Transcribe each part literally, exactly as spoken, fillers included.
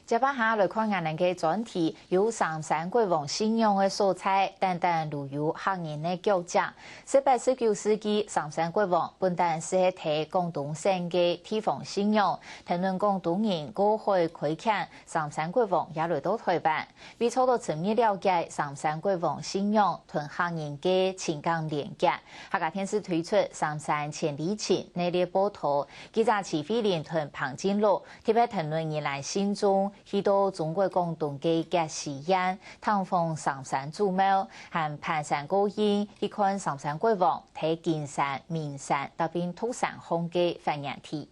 接下來看𠊎等个專題，有三山國王信仰个所在，單單留有客人个腳跡。十八、十九世紀，三山國王本旦係在廣東省个地方信仰，聽聞廣東人過海開墾，三山國王也來到臺灣。為著愛深入了解三山國王信仰同客人个情感連結，客家電視推出《三山千里情》系列報導，記者徐慧玲同彭金樂 特別跈等宜蘭信眾去到中國廣東个結西縣，探訪三山祖廟，還盤山過境去看三山國王在金山、明山搭並獨山項个發源地。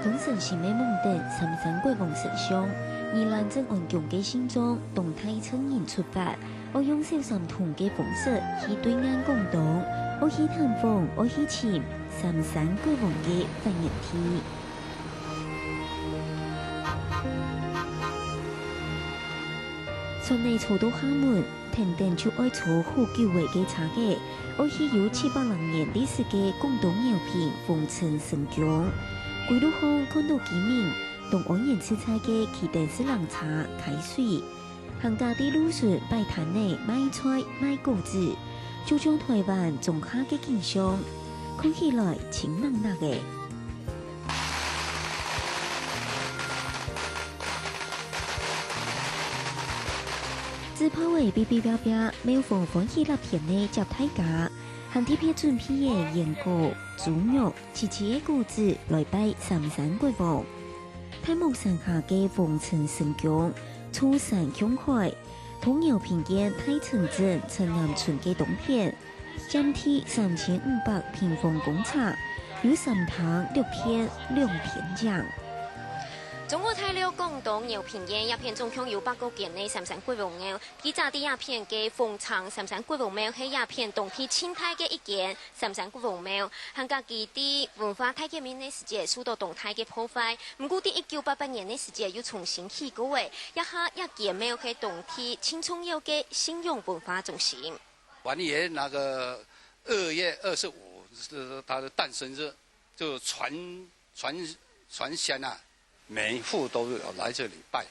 當誠心个望等三山國王神像，宜蘭鎮安宮个信眾同大陣人出發，愛用小三通个方式去對岸廣東，愛去探訪，愛去尋三山國王个發源地。船仔坐到廈門， 跈等就愛坐好久仔个車仔，愛去有七百零年歷史个廣東饒平豐鎮神宮。歸路項看到居民當安然自在个騎等四輪車㧡水，還加在路脣擺攤仔賣菜賣果子，就像臺灣莊下个景象，看起來盡熱鬧仔。 紙炮仔嗶嗶啪啪，廟方歡喜辣片仔接大家，還特別準備了煙果、豬肉、萋萋个果子來拜三山國王。大武山下个豐鎮神宮，坐山向海，同饒平縣大城鎮鎮南村个東片， 佔地三千五百平方公尺，有三廳六片兩片樣。中國大陸廣東饒平縣這片總共有八個間个三山國王廟，佢在這片个豐鎮三山國王廟係這片當地盡大个一間三山國王廟，還加佢在文化大革命个時節受到當大个破壞，毋過在一九八八年个時節又重新起過仔，這下這間廟係當地盡重要个信仰文化中心。 管理员那个二月二十五是他的诞生日，就传传传香啊，每一户都有来这里拜，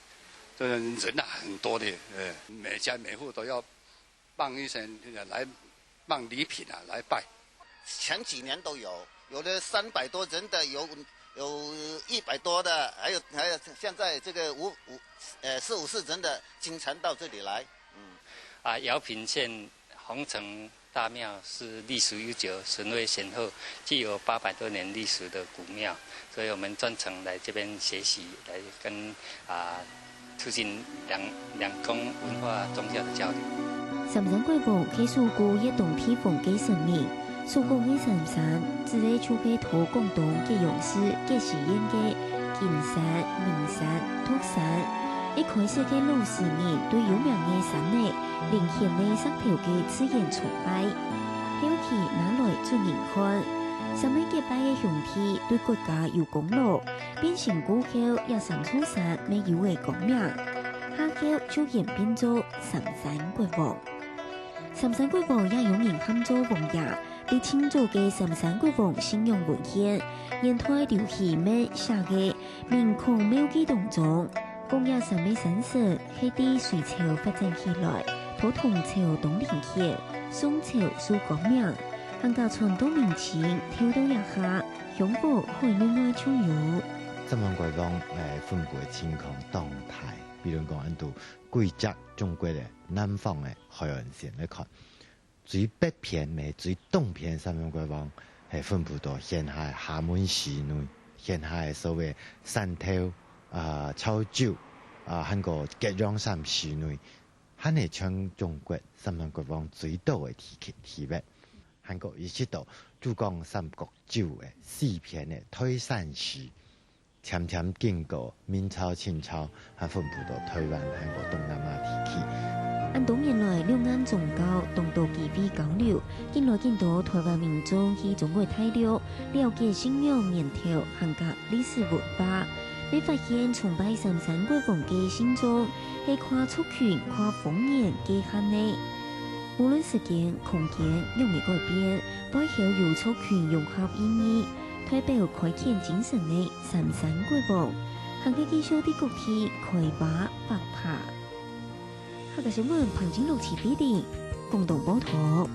这人啊很多的，呃，每家每户都要放一些来放礼品啊来拜。前几年都有，有的三百多人的，有有一百多的，还有还有现在这个五五呃四五十人的经常到这里来，嗯。啊，饶平县 洪城大庙是历史悠久、神位显赫，具有八百多年历史的古庙，所以我们专程来这边学习，来跟，啊，促进两两公文化宗教的交流。三山國王係首个越冬地方个神明，所講个三山，指个就係在廣東揭陽市結西縣个金山、明山、獨山。一開始个老時人對有名个山仔 靈仙个石頭个自然崇拜，後期拿來做人看。三个結拜个兄弟對國家有功勞，變成過後這三座山乜有个光名，下後就演變做三山國王。三山國王也有人喊做王爺，在盡早个三山國王信仰文獻，元代劉希孟寫个 明康廟記當中，講這三个山神係在隋朝發展起來，在唐朝當靈顯，宋朝受光名，還加傳到明清，透到這下，香火海內外就有。三山國王，誒，分布个情況當大，比如講，恁多貴族中國个南方个海岸線來看， 最北片乜最東片三山國王，係分布到現下廈門市內，現下个所謂汕頭、啊，潮州、啊，還過揭陽山市內，還係全中國三山國王最多个地區，地域。還過一直到珠江三角洲个西片个台山市， 漸漸經過明朝、清朝，還分布到台灣還過東南亞地區。恁多年來，兩岸宗教當多機會交流，緊來緊多台灣民眾去中國大陸，了解信仰源頭還加歷史文化，乜發現崇拜三山國王个信眾係跨族群、跨方言个限呢。無論時間、空間仰般改變，背後有族群融合意義，代表開墾精神个三山國王，還係繼續在各地開花發白。客家新聞，彭金龍、徐碧玲廣東報導。